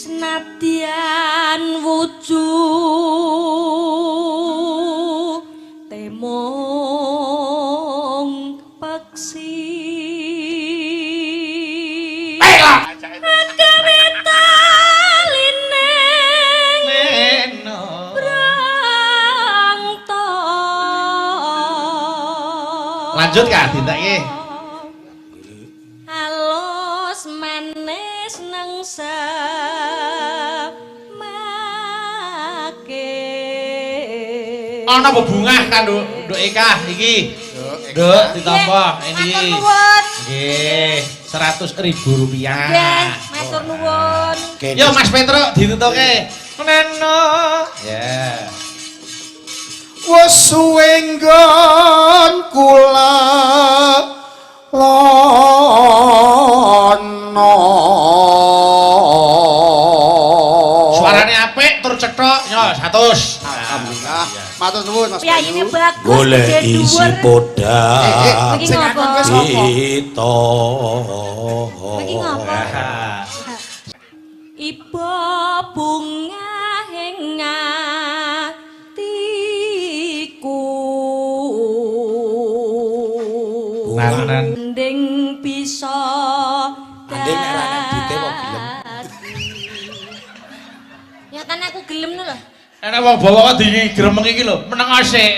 Senadyan wujud temung peksi. Ayolah. Agawe talineng Neno. Brangto. Lanjut Kak, dintekke. Halus manis nang semake. Ana bebungah kan, Nduk, Nduk Eka iki. Nduk, ditampa ini. Matur nuwun. Nggih, 100.000 rupiah. Nggih, matur nuwun. Yo Mas Petro ditutuke. Neno. Ya. Wis suwe nggon kula lono. Suarane apik tur cethok yo 100. Alhamdulillah. Matur nuwun Mas Piyayine Bayu. bagus, Golek gede isi dhuwur. podang Iki Sing ngopo? ngakon kowe sapa? kita. Iki ngopo? Iba bunga ing atiku. Nanan. Nding bisa Anding nek ra enek duite kok gelem. Nyatane aku gelem lho. Enek wong bawa kok digremeng iki lho, meneng sik.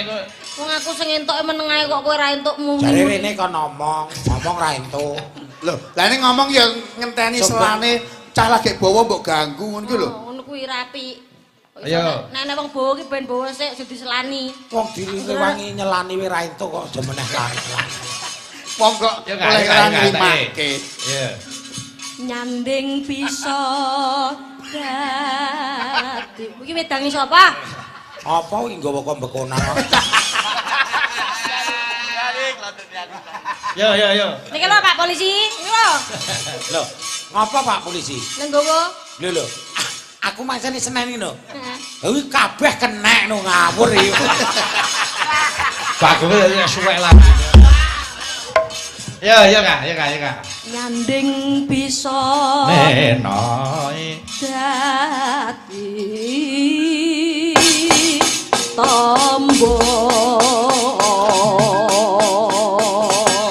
Wong aku sing entuke meneng ae kok kowe ra entuk muni. Jare rene kon ngomong, ngomong ra entuk. Lho, lah ini ngomong ya ngenteni selane cah lagi bawa mbok ganggu ngono ki lho. Oh, ngono kuwi rapi. Ayo. Nek nek wong bawa ki ben bawa sik aja diselani. Wong direwangi nyelani wae ra entuk kok aja meneh lari. Wong kok Ya, Kak, oleh ya, Kak, ora ya, Kak, nrimake. Iya. Nyanding bisa dadi. Iki wedange sapa? Apa iki nggawa kok bekonan? Yo yo yo. Niki lho Pak Polisi, iki lho. Lho, ngapa Pak Polisi? Nang nggawa. Lho lho. Aku masane Senin iki lho. Heeh. Lha kuwi kabeh kenek no ngawur iki. Bagus ya suwek lah. Yo yo Kak, yo Kak, yo Kak. Nyanding bisa Neno. dadi tombo.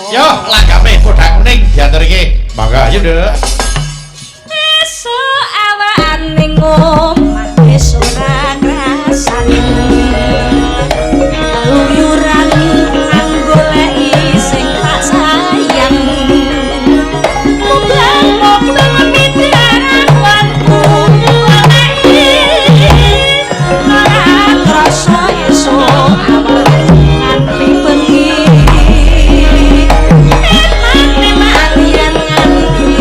Yo langgame podang kuning diatur iki. Mangga ayo, Nduk. Esuk awan ning omah wis ora krasan. Keluyuran anggoleki sing tak sayang. Mubeng-mubeng midranganku goleki. Ora krasa esuk awan nganti bengi. Eman-eman yen nganti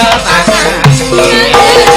Cekel tangan.